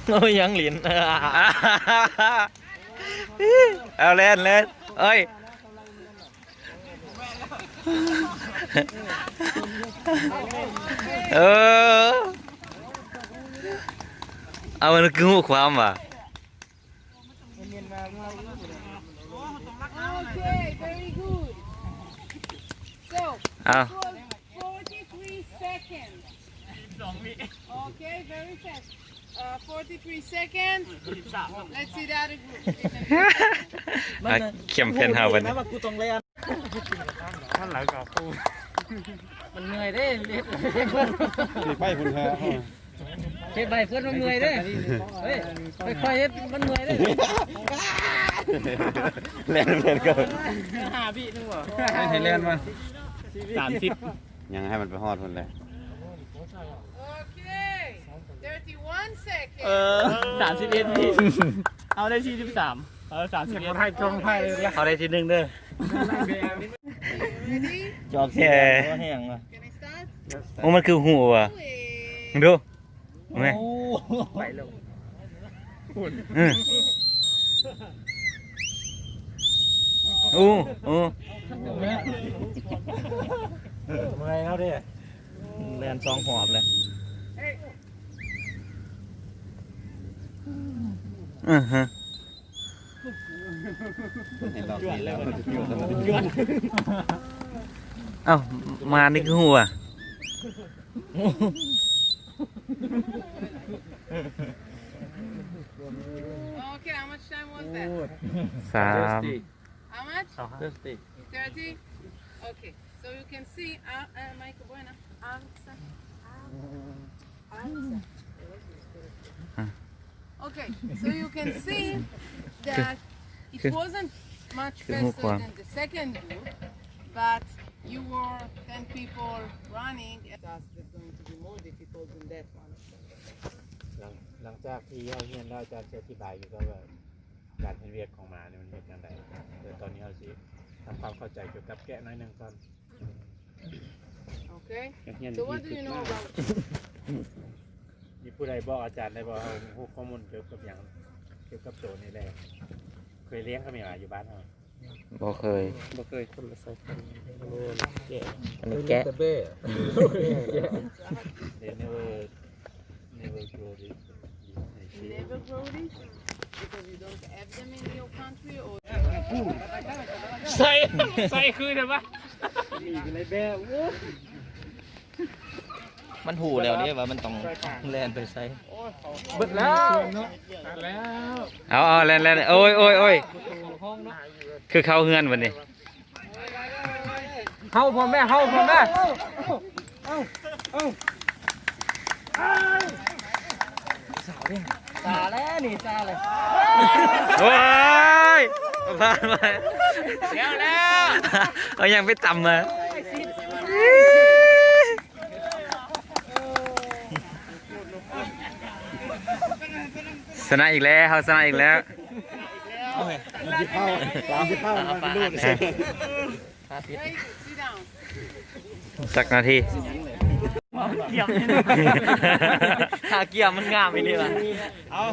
ໂອ້ຍ ຍັງຫຼິ້ນ ເອົາແລ່ນ ແລ່ນ ເອີຍ ເອີ ເອົາ ມັນຄືຮູ້ຄວາມຫວາ? Okay, very good. So, ເອົາ this was forty-three seconds. Okay, very fast. Uh, forty-three seconds. Let's see the other group. ອ່ະ ເຂັ້ມແຂນເຮົາບັດນີ້ ມັນເມື່ອຍເດ້ ເຮັດ ເຮັດໄປພຸ້ນແທ້ ເຮັດໄປເພິ່ນມັນເມື່ອຍເດ້ ເຮີ້ຍ ຄ່ອຍໆເຮັດ ມັນເມື່ອຍເດ້ ແລ່ນ ແລ່ນເຂົ້າ ຫ້າວິໜຶ່ງບໍ່ ໃຫ້ແລ່ນມາ ສາມສິບ ຍັງໃຫ້ມັນໄປຮອດພຸ້ນແຫຼະ Okay, thirty-one seconds. ເອີ ສາມສິບເອັດວິ ເຮົາໄດ້ສີ່ສິບສາມ ເອີ ສາມສິບເອັດ ເຮົາໄດ້ທີໜຶ່ງເດີ Ready? ຈອກແຮງວ່າ Can I start? ໂອ້ ມັນຄືຮູ້ວ່າ Away. ເບິ່ງດູ ແມ່ ໂອ້ ໄປແລ້ວ ເອີ ໂອ້ ໂອ້ ເມື່ອຍແລ້ວເດ້ ແລ່ນສອງຮອບແລ້ວ ອືຮຶ ໃຫ້ລອບນີ້ແລ້ວ ເອົ້າ ມານີ້ຄືຮູ້ວ່າ Okay, how much time was that? ສາມ How much? Thirty. Thirty? Okay. So you can see, uh, uh, Michael Bueno, outside, outside, outside. Okay, so you can see that it wasn't much faster than the second group, but you were ten people running. That's going to be more difficult than that one. ຫຼັງ ຫຼັງຈາກທີ່ເຮົາຮຽນແລ້ວ ອາຈານຊິອະທິບາຍຢູ່ ກໍວ່າ ການເຮັດວຽກຂອງໝານີ້ມັນເຮັດຈັ່ງໃດ? ແຕ່ຕອນນີ້ເຮົາຊິທຳຄວາມເຂົ້າໃຈກ່ຽວກັບແກະໜ້ອຍໜຶ່ງກ່ອນ. Okay. So what do you know about ມີຜູ້ໃດບອກອາຈານໄດ້ບໍ່? ເຮົາຮູ້ຂໍ້ມູນກ່ຽວກັບຫຍັງ ກ່ຽວກັບໂຕນີ້ແດ່? ເຄີຍລ້ຽງເຂົາແມ່ນຫວາ ຢູ່ບ້ານເຮົາ? ບໍ່ເຄີຍ. ບໍ່ເຄີຍ. ຄົນລະສາຍພັນ. ແກະ. ອັນນີ້ແກະ. They never, never grow this. Never grow this because you don't have them in your country or ໃສ່ ໃສ່ຄືນໄດ້ປະ? ມັນຮູ້ແລ້ວເດ້ວ່າມັນຕ້ອງແລ່ນໄປໃສ. ເບິດແລ້ວ. ເອົາ ເອົາ ແລ່ນ ແລ່ນ. ໂອ້ຍ ໂອ້ຍ ໂອ້ຍ ຄືເຂົ້າເຮືອນບັດນີ້. ເຮົາພໍ່ແມ່ ເຮົາພໍ່ແມ່ ເອົາ ເອົາ ເອົາ ສາແລ້ວນີ້ ສາແລ້ວ ໂອ້ຍ ຜ່ານໄປ ແລ້ວ ແລ້ວ ເອົາຫຍັງໄປຕຳມາ ຊະນະອີກແລ້ວ ເຮົາຊະນະອີກແລ້ວ. ໂອ້ຍ ມັນຊິເຂົ້າ ມັນຊິເຂົ້າ ມັນຊິຫຼຸດ ຈັກນາທີ ກຽມ ທ່າກຽມມັນງາມອີ່ຫຼີວ່າ ເອົາ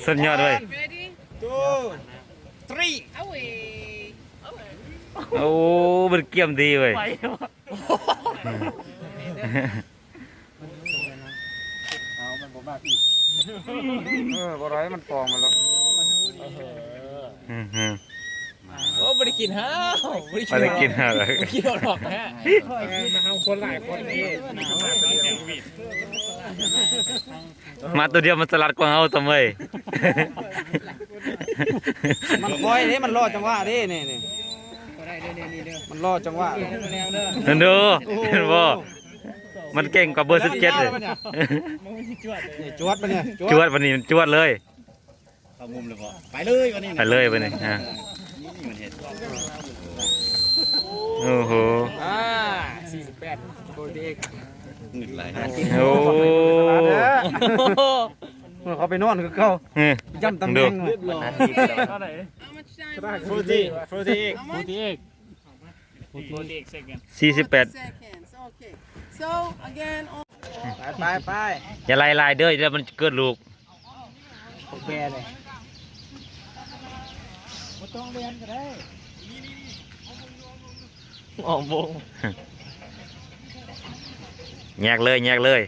ສຸດຍອດເວີຍ. Ready? Two, three. ໂອ້ ມັນກຽມດີເວີຍ. ເອີ ບໍ່ໄດ້ ມັນປອງມັນແລ້ວ. ອືຮຶ ໂອ້ ບໍ່ໄດ້ກິນຫາວ ບໍ່ໄດ້ກິນຫາວ ບໍ່ໄດ້ກິນຫາວດອກແທ້. ເອີ ມາເຮົາຄົນຫຼາຍຄົນນີ້ ມາໂຕດຽວ ມາໂຕດຽວ ມັນສະຫຼັດກວ່າເຮົາຊ້ຳເວີຍ. ມັນຄ່ອຍເດ້ ມັນລໍຈັງຫວະເດ້ ນີ້ ນີ້ ມັນລໍຈັງຫວະ ເຫັນດູ ເຫັນບໍ່? ມັນເກັ່ງກວ່າເບີສິບເຈັດເລີຍ. ນີ້ ຈວດບັດນີ້ ຈວດບັດນີ້ ມັນຈວດເລີຍ. ເຂົ້າມຸມເລີຍບໍ່? ໄປເລີຍບັດນີ້ ໄປເລີຍບັດນີ້. ອ່າ ນີ້ມັນເຮັດ ໂອ້ໂຫ ອ່າ ສີ່ສິບແປດ ໂກເດກ ເງິນຫຼາຍ. ໂອ້ ເມື່ອເຂົາໄປນອນຄືເກົ່າ ເອີ ຢ້ຳຕຳແໜ່ງ. Forty, forty-eight. Forty-eight. Forty-eight seconds. ສີ່ສິບແປດ seconds. Okay. So again, on ໄປ ໄປ ໄປ ຢ່າໄລ່ຫຼາຍເດີ ດຽວມັນເກີດລູກ ແບເລີຍ ບໍ່ຕ້ອງແລ່ນກໍໄດ້ ອ້ອມວົງ ແຍກເລີຍ ແຍກເລີຍ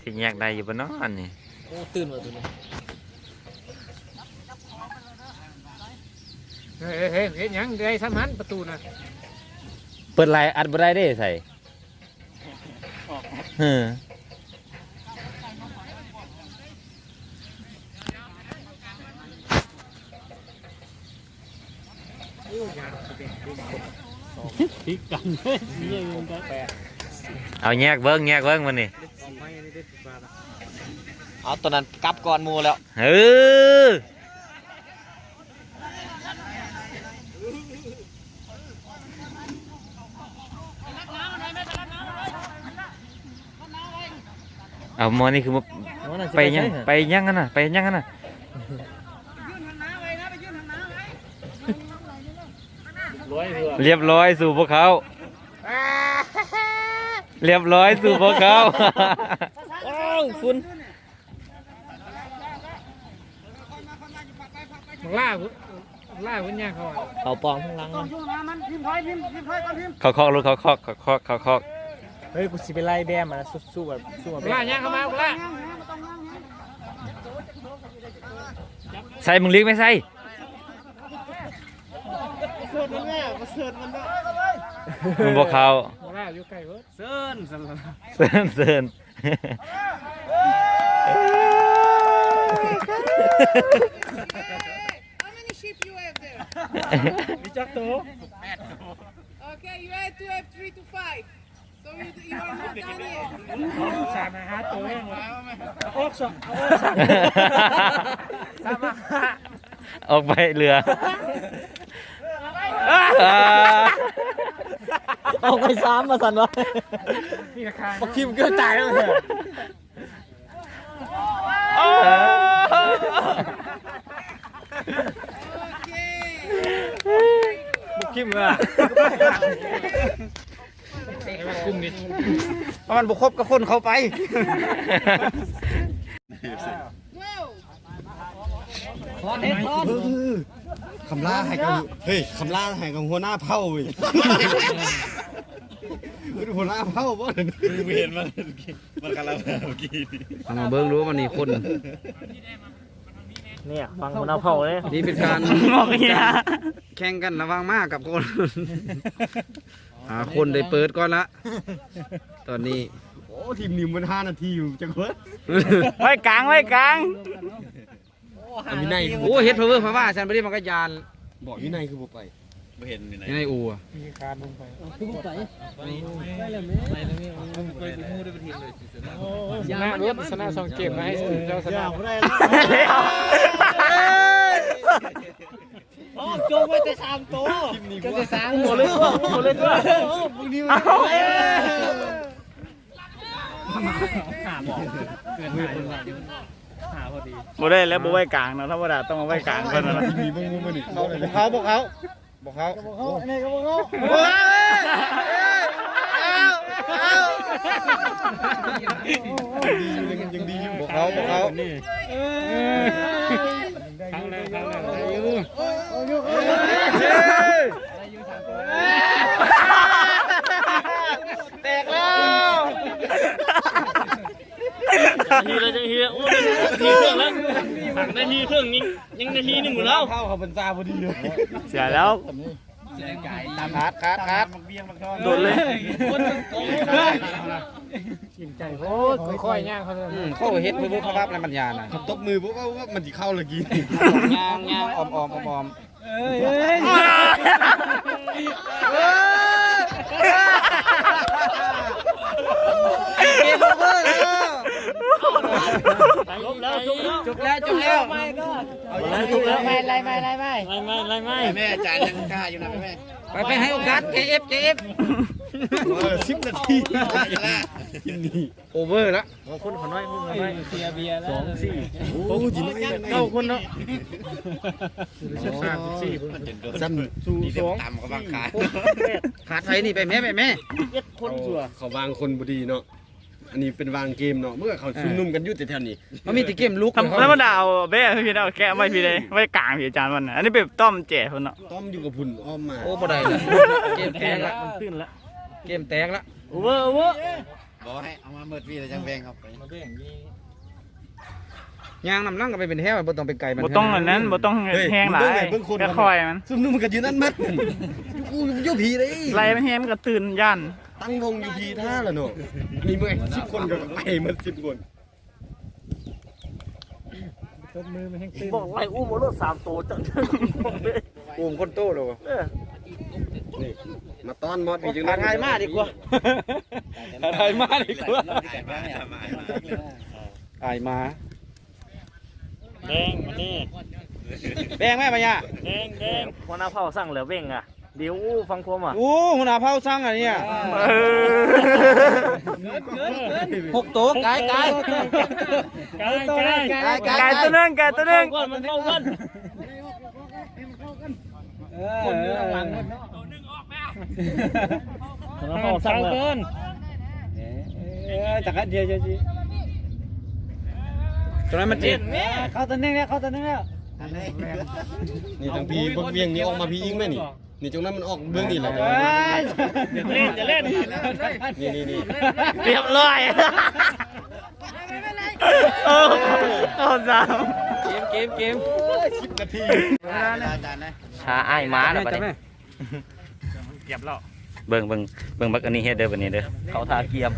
ຊິແຍກໄດ້ຢູ່ບໍ່ເນາະອັນນີ້ ໂອ້ ຕື່ນວ່າຕົວນີ້ ເຮີ້ຍ ເຮັດຫຍັງ ໄດ້ຊ່ຳຫັ້ນປະຕູນະ ເປີດຫຼາຍອັດບໍ່ໄດ້ເດ້ ໃສ່ ເອີ ພິກກັນ ເອົາແຍກເບິ່ງ ແຍກເບິ່ງບັດນີ້ ເອົາຕົວນັ້ນກັບກ່ອນໝູ່ແລ້ວ ເອີ. ເອົາໝໍນີ້ຄື ໄປຫຍັງ ໄປຫຍັງຫັ້ນນະ ໄປຫຍັງຫັ້ນນະ ລຽບຮ້ອຍສູ່ພວກເຂົາ ລຽບຮ້ອຍສູ່ພວກເຂົາ ວ້າວ ຝຸ່ນ. ບັກຫຼ້າ ບັກຫຼ້າເພິ່ນຍ່າງເຂົ້າ ເຂົ້າປອງຂ້າງຫຼັງ ຕ້ອງຢູ່ນະມັນ ພິມຖອຍ ພິມ ພິມຖອຍກ່ອນ ພິມ ເຂົ້າຄອກລູກ ເຂົ້າຄອກ ເຂົ້າຄອກ ເຂົ້າຄອກ ເຮີ້ຍ ກູຊິໄປໄລ່ແບມາ ສູ້ ສູ້ແບບ ສູ້ແບບ ບັກຫຼ້າຍ່າງເຂົ້າມາ ບັກຫຼ້າ ໃສ່ ມຶງຫຼີກແມ່ໃສ່ ເສີດມັນແມ່ ເສີດມັນແມ່ ມັນບໍ່ເຂົ້າ ບັກຫຼ້າຢູ່ໃກ້ເວີດ ເຊີນ ເຊີນ ເຊີນ ເຊີນ. How many sheep you have there? ມີຈັກໂຕ? Okay, you had to have three to five. So you, you are not done yet. ສາມຫາຫ້າໂຕເອງ ອອກສອງ ອອກສອງ ສາມຫາຫ້າ ອອກໄປເຫຼືອ ອອກໄປສາມວ່າຊັ້ນວະ ບັກຄິມເກືອບຕາຍແລ້ວ ໂອເຄ ບໍ່ຄິມວ່າ ກຸມນີ້ ເພາະມັນບໍ່ຄົບກັບຄົນເຂົ້າໄປ ຖອນເຮັດຖອນ ຄຳລາໃຫ້ກັບ ເຮີ້ຍ ຄຳລາໃຫ້ກັບຫົວໜ້າເຜົ່າເວີ້ຍ ຫົວໜ້າເຜົ່າບໍ່ ເຫັນມາ ມັນກຳລັງເມື່ອກີ້ນີ້ ເອົາມາເບິ່ງດູ ວັນນີ້ຄົນ ເນ່ຍ ຟັງຫົວໜ້າເຜົ່າເດ້ ນີ້ເປັນການ ແຂ່ງກັນລະຫວ່າງມ້າກັບຄົນ ຫາຄົນໄດ້ເປີດກ່ອນລະ ຕອນນີ້ ໂອ້ ທີມນີ້ມັນຫ້ານາທີຢູ່ຈັກຄົນ ໄວ້ກາງ ໄວ້ກາງ. ອັນວິໄນ ໂອ້ ເຮັດພາວເວີພາວາຊັ້ນ ບໍ່ໄດ້ມັນກໍຢ້ານ ບອກວິໄນຄືບໍ່ໄປ ບໍ່ເຫັນວິໄນ ວິໄນອູ່ ມີຄານລົງໄປ ຄືບໍ່ໄປ ໄປແລ້ວແມ່ ໄປແລ້ວແມ່ ໄປເບິດໝູ່ໄດ້ເປັນທີມເລີຍ ຊະນະ ຊະນະສອງເກມນະ ໃຫ້ເຈົ້າຊະນະ ບໍ່ໄດ້ແລ້ວ ໂອ້ ຈົງໄວ້ແຕ່ສາມໂຕ ຈະໄດ້ສາມໂຕເລີຍ ໂຕເລີຍຕົວະ ເອີ ບາງທີມັນ ບໍ່ໄດ້ແລ້ວ ບໍ່ໄວ້ກາງເນາະ ທຳມະດາຕ້ອງເອົາໄວ້ກາງກ່ອນນະ ມີເບິ່ງມື້ນີ້ ບໍ່ເຂົ້າ ບໍ່ເຂົ້າ ບໍ່ເຂົ້າ ອັນນີ້ກໍບໍ່ເຂົ້າ ເອີຍ ເອົາ ເອົາ ຍັງດີຢູ່ ບໍ່ເຂົ້າ ບໍ່ເຂົ້າ ນີ້ ເຂົ້າແລ້ວ ເຂົ້າແລ້ວ ໄດ້ຢູ່ ໂອ້ຍ ໂອ້ຍ ໂອ້ຍ ເຮີ້ຍ ແຕກແລ້ວ ນາທີລະ ນາທີລະ ໂອ້ຍ ນາທີເຄິ່ງແລ້ວ ນາທີເຄິ່ງ ຍັງ ຍັງນາທີໜຶ່ງຢູ່ແລ້ວ ເຂົ້າ ເຂົ້າເປັນຕາພໍດີເລີຍ ເສຍແລ້ວ ຂາດ ຂາດ ຂາດ ໂດນເລີຍ ກິນໄກ່ໂພດ ຄ່ອຍໆຍ່າງເຂົ້າ ອືມ ເຂົາເຮັດເພື່ອເພື່ອພາບໃນບັນຍານະ ເຂົາຕົບມືປຸບ ເອົາ ມັນຊິເຂົ້າລະກີ້ ຍ່າງ ຍ່າງ ອ້ອມໆ ອ້ອມໆ ເອີຍ ເອີຍ ເກມໂອເວີແລ້ວ ຈົບແລ້ວ ຈົບແລ້ວ ຈົບແລ້ວ ຈົບແລ້ວ ເອົາ ຈົບແລ້ວ ໄລ່ ໄລ່ ໄລ່ ໄລ່ ໄລ່ ໄລ່ ໄລ່ ແມ່ ອາຈານຍັງທ່າຢູ່ນະແມ່ ໄປ ໄປ ໃຫ້ໂອກາດ ເຈເອັຟ ເຈເອັຟ ເອີ ສິບນາທີ ໂອເວີລະ ໂອ້ ຄົນເຂົານ້ອຍ ຄົນເຂົານ້ອຍ ເສຍເບຍແລ້ວ ສອງ ສີ່ ໂອ້ ໂອ້ ເກົ້າຄົນເນາະ ສິບສາມ ສິບສີ່ ຊັ້ນ ສູງ ສອງ ຕຳກັບບັງຄາ ຂາດໃຜນີ້ ໄປແມ່ ໄປແມ່ ສິບເອັດຄົນ ເຂົາວາງຄົນບໍ່ດີເນາະ ອັນນີ້ເປັນວາງເກມເນາະ ເມື່ອເຂົາຊຸມນຸມກັນຢູ່ແຖວໆນີ້ ມັນມີແຕ່ເກມລຸກ ທຳ ທຳມະດາເອົາແບ້ໃຫ້ພີ້ເນາະ ແກະໄວ້ພີ້ເດ້ ໄວ້ກາງພີ້ ອາຈານມັນ ອັນນີ້ໄປຕ້ອມແຈພຸ້ນເນາະ ຕ້ອມຢູ່ກັບພຸ້ນ ອ້ອມມາ ໂອ້ ບໍ່ໄດ້ລະ ເກມແຕກລະ ມັນຕື່ນລະ ເກມແຕກລະ ໂອເວີ ໂອເວີ ບໍ່ໃຫ້ເອົາມາໝົດພີ້ ແລ້ວຈັ່ງແບ່ງເອົາໄປ ມາແບ່ງນີ້ ຍ່າງນຳຫຼັງກໍໄປເປັນແຖວ ບໍ່ຕ້ອງໄປໄກມັນ ບໍ່ຕ້ອງອັນນັ້ນ ບໍ່ຕ້ອງແຮງຫຼາຍ ເບິ່ງຄົນ ຄ່ອຍໆມັນ ຊຸມນຸມກັນຢູ່ນັ້ນໝົດ ຢູ່ ຢູ່ພີ້ເດ້ ໄລ່ມັນແຮງ ມັນກໍຕື່ນຢ້ານ ຕັ້ງວົງຢູ່ພີ້ຖ້າລະເນາະ ມີເໝື່ອຍສິບຄົນກໍໄປໝົດສິບຄົນ ຕົບມືມັນແຮງຕື່ນ ບອກໄລ່ອຸ້ມເອົາໂລດສາມໂຕ ຈັກອຸ້ມຄົນໂຕໂລດ ເອີ ນີ້ ມາຕ້ອນມອດ ໂອ້ ທ້າທາຍມາດີກວ່າ ທ້າທາຍມາດີກວ່າ ອ້າຍໝາ ແບ່ງມານີ້ ແບ່ງແມ່ບາຍາ ແບ່ງ ແບ່ງ ຫົວໜ້າເຜົ່າສັ່ງແລ້ວເວັງອະ ດຽວ ອູ້ ຟັງຄວາມອະ ອູ້ ຫົວໜ້າເຜົ່າສັ່ງອັນນີ້ ເອີ ຫົກໂຕ ກາຍ ກາຍ ກາຍ ກາຍ ກາຍ ກາຍ ກາຍ ກາຍ ໂຕໜຶ່ງ ກາຍໂຕໜຶ່ງ ເຂົ້າກ່ອນ ມັນເຂົ້າກ່ອນ ເອີ ຄົນຢູ່ທາງຫຼັງໝົດເນາະ ຫົວໜ້າເຜົ່າສັ່ງແລ້ວ ເອີ ຈັກອັນດຽວ ຈັກອັນດຽວ ຕົວນັ້ນມັນເຈັບ ເຂົ້າຕົວໜຶ່ງແລ້ວ ເຂົ້າຕົວໜຶ່ງແລ້ວ ອັນນີ້ ນີ້ທາງພີ້ ພວກວຽງນີ້ອອກມາພີ້ອີກແມ່ນນີ້ ນີ້ ຈັ່ງນັ້ນມັນອອກເບື້ອງນີ້ແຫຼະ ເອີ ຢ່າເລ່ນ ຢ່າເລ່ນ ນີ້ໆໆ ຮຽບຮ້ອຍ ໂອ້ ເຂົ້າສາມ ເກມ ເກມ ເກມ ສິບນາທີ ຖ້າອ້າຍມາແລ້ວບັດນີ້ ກຽມແລ້ວ ເບິ່ງ ເບິ່ງ ເບິ່ງບັກອັນນີ້ເຮັດເດີ ບັດນີ້ເດີ ເຂົ້າທ່າກຽມ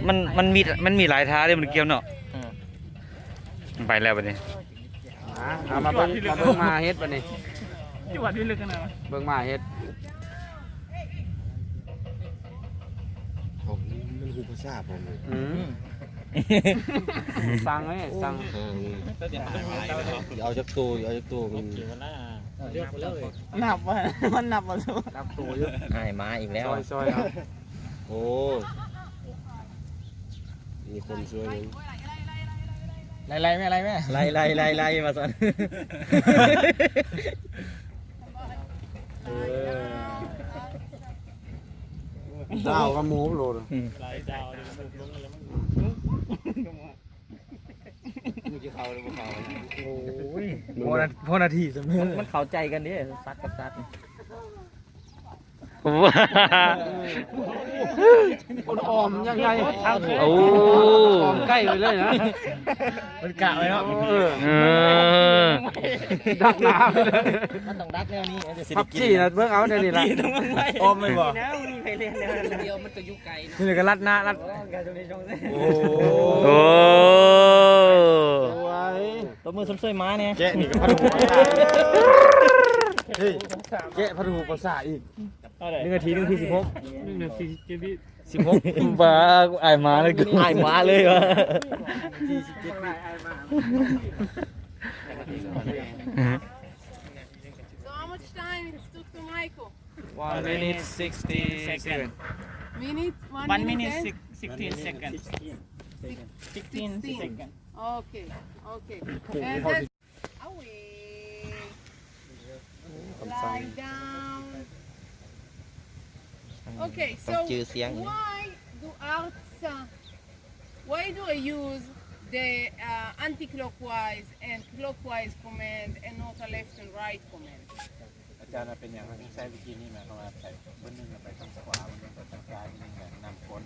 ມັນ ມັນມີ ມັນມີຫຼາຍທ່າເດ້ ມັນກຽມເນາະ ອືມ ໄປແລ້ວບັດນີ້ ມາ ເອົາມາເບິ່ງ ມາເບິ່ງໝາເຮັດບັດນີ້ ຈວດຢູ່ເລິກຂະໜາດ ເບິ່ງໝາເຮັດ ເອົາ ມັນຮູ້ພາສາບໍ່? ອືມ ສັ່ງເດ້ ສັ່ງ ເອົາຈັກໂຕ ເອົາຈັກໂຕ ມັນ ນັບວ່າ ມັນນັບວ່າ ນັບໂຕຢູ່ ອ້າຍມາອີກແລ້ວ ຊ່ອຍໆ ເອົາ ໂອ້ ມີຄົນຊ່ວຍນຳ ໄລ່ໆແມ່ ໄລ່ແມ່ ໄລ່ໆໆໆ ວ່າຊັ້ນ ເອີ ດາວກັບໝູໂລດ ອືມ ຫຼາຍດາວເດ້ ໝູລົງແລ້ວມັນ ອືມ ມັນຊິເຂົ້າຫຼືບໍ່ເຂົ້າ ໂອ້ຍ ພໍນາ ພໍນາທີສຳເລັດ ມັນເຂົ້າໃຈກັນເດ້ ສັດກັບສັດ ຄົນອ້ອມຍັງໄງ ໂອ້ ອ້ອມໃກ້ໄປເລີຍນະ ມັນກະໄວ້ເນາະ ເອີ ເອີ ດັກໜ້າໄປເລີຍ ມັນຕ້ອງດັກແນວນີ້ ມັນຈະຊິໄດ້ກິນ ພັບຈີ່ນະ ເບິ່ງເອົາແນວນີ້ລະ ອ້ອມໄປບໍ່ ດຽວມັນກໍຢູ່ໄກເນາະ ນີ້ກໍລັດໜ້າລັດ ໂອ້ ໂອ້ ສວຍ ຕົບມືຊົມເຊີຍໝາແດ່ ແກະນີ້ກໍພັດຫູ ເຮີ້ຍ ແກະພັດຫູປາສາດອີກ ໜຶ່ງນາທີ ໜຶ່ງນາທີສິບຫົກ ໜຶ່ງນາທີສິບເຈັດວິ ສິບຫົກ ບ້າ ອ້າຍໝາເລີຍ ອ້າຍໝາເລີຍວ່າ ນາທີສິບເຈັດວິ So how much time it took to Michael? One minute sixty second. Minute? One minute and? Six-, sixteen second. Six-, sixteen second. Okay, okay. And that's Away. Lie down. Okay, so why do hearts, uh, why do I use the, uh, anti-clockwise and clockwise command and not a left and right command? ອາຈານວ່າເປັນຫຍັງເຮົາຈຶ່ງໃຊ້ວິທີນີ້? ໝາຍຄວາມວ່າໃຊ້ເບີໜຶ່ງໄປທາງຂວາ ເບີໜຶ່ງໄປທາງຊ້າຍ ເບີໜຶ່ງໄປນຳກົ້ນ.